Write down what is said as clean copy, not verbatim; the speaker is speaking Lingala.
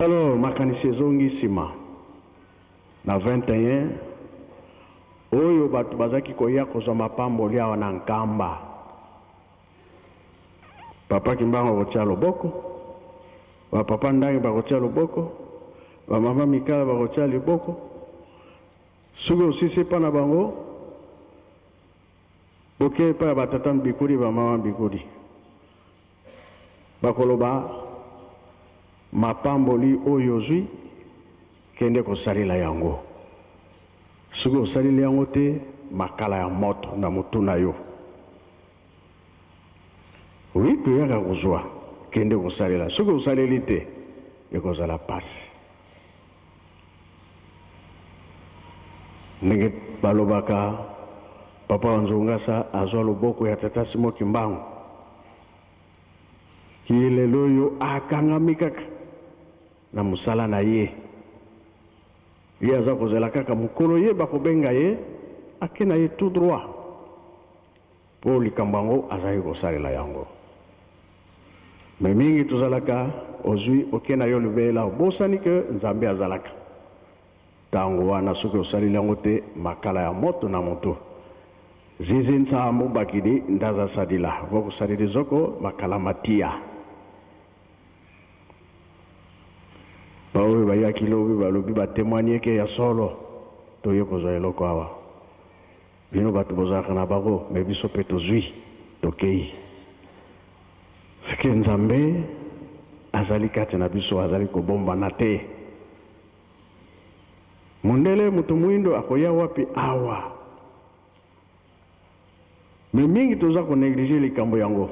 Alors makanisi ezongi nsima na 21 oyo bato bazalaki koya kozwa mapamboli awa na Nkamba. Papa Kimbangu akotia loboko, ba papa Ndangi bakotia loboko, ba mama Mikala bakotia liboko. Soki osisi epa na bango, boke epai ya batata mbikudi, ba mama mbikudi, bakoloba mapamboli oyo ozwi, kende kosalela yango. Soki osaleli yango te, makala ya moto na motu na yo. Oui, toyaka kozwa, kende kosalela. Soki osaleli te, ekozala pasi. Ndenge balobaka, Papa wa Nzongasa azwa loboko ya Tata Simon Kimbangu. Ki lelo oyo akangami kaka na mosala na ye. Ye aza kozela kaka mokolo ye bakobenga ye, ake na ye tout droit. Po likambo yango azali kosalela yango. Mais mingi tozalaka ozui oke na yo libela obosani que Nzambe azalaka. Tango wana soki osaleli yango te makala ya moto na mutu. Zizi nsambu bakidi ndaza sadila vokusalili zoko makala matia. Baoyo bayaki lobi balobi ba temoigner que ya solo toye kozwa eloko awa. Bino batu bozalaka na bango mais biso pe tozui tokeyi ce que Nzambe azali kati na biso azali kobombana te. Mundele mutu muindo akoya wapi awa? Mais mingi toza ko negliger likambo yango.